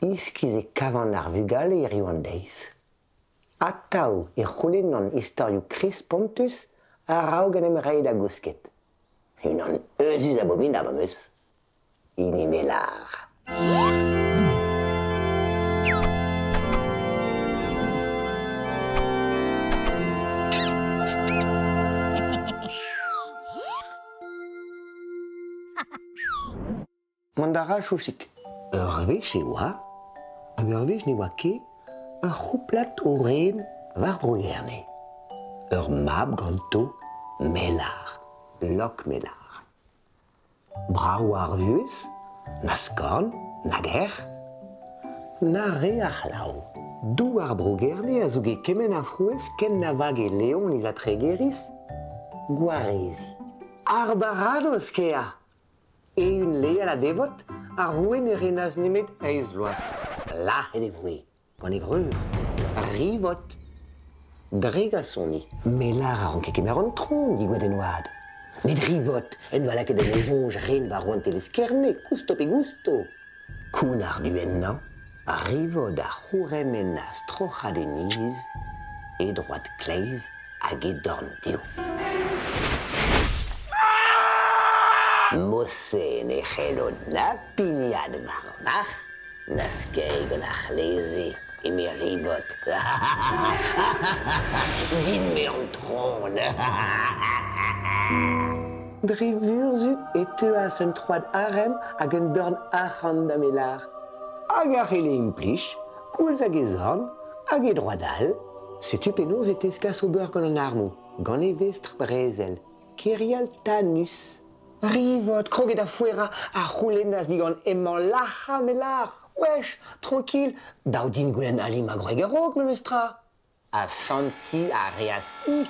Iskis e kavan ar vugale hiziv an deiz. Atav e c'houlennan istorioù kriz-spontus a-raok en em reiñ da gousket. Unan euzhus abominabl am eus. Hini Melar. Mont a ra Chouchig. Ur wech e oa, hag ur wech ne oa ket, ur c'houplad o ren war Bro-Gerne. Ur mab ganto, Melar, Lokmelar. Brav oa ar vuhez, na skorn, nag erc'h, na re a c'hlav. Douar Bro-Gerne a zouge kement a frouezh ken na vage Leoniz ha Tregeriz gwareziñ. Ar baradoz, kea! Eeun leal ha devot, ar roue ne renas nemet eizh vloaz. Lazhet e voe gant e vreur, Rivod, dre gasoni. Melar a ranke kemer an tron digouezhet en oad. Met Rivod en doa lakaet en e soñj ren war rouantelezh Kerne, kousto pe gousto. Kounnar du ennañ, Rivod a c'hourc'hemennas troc'hañ d'e niz e droad kleiz hag e dorn dehoù. Mod-se ne c'hello na pignat war ar marc'h, na skeiñ gant ar c'hleze, eme Rivod. Din-me an tron. Dre vurzhud e teuas un troad arem hag un dorn arc'hant da Melar, hag a c'helle implij, koulz hag e zorn, hag e droad all. Setu penaos e teskas ober gant an armoù, gant e vestr brezel, Kerial Tanus. Rivod, kroget da foerañ, a c'houlennas digant hemañ lac'hañ Melar. Wesh, trankil, dav din goulenn ali ma gwreg a-raok memestra. Asantiñ a reas-hi,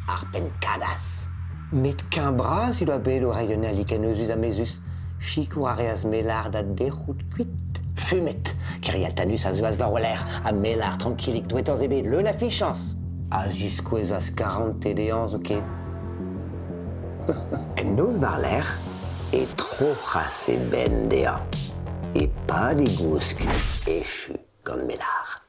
ar penn-kadas. Met keñ bras he doa bet o reiñ un ali ken euzhus ha mezhus. Sikour a reas Melar da dec'hout kuit. Fumet, Kerialtanus a zeuas war o lerc'h ha Melar trankilik douetañs ebet, leun a fichañs, a ziskouezas karantez dezhañ zoken. En noz war-lerc'h e troc'has e benn dezhañ. E-pad e gousk echu gant Melar.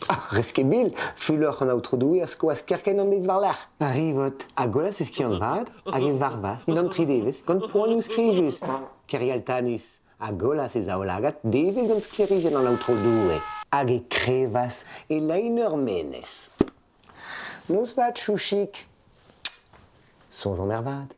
Ah, rez ket bil, fulor an Aotrou Doue a skoas kerkent an deiz war-lerc'h. Ar Rivod a gollas e skiant-vat hag e varvas dindan tri devezh gant poanioù skrijus. Kerialtanus a gollas e zaoulagad devet gant sklêrijenn an Aotrou Doue hag e krevas e lein ur menez. Noz vat, Chouchig. Soñjomp ervat.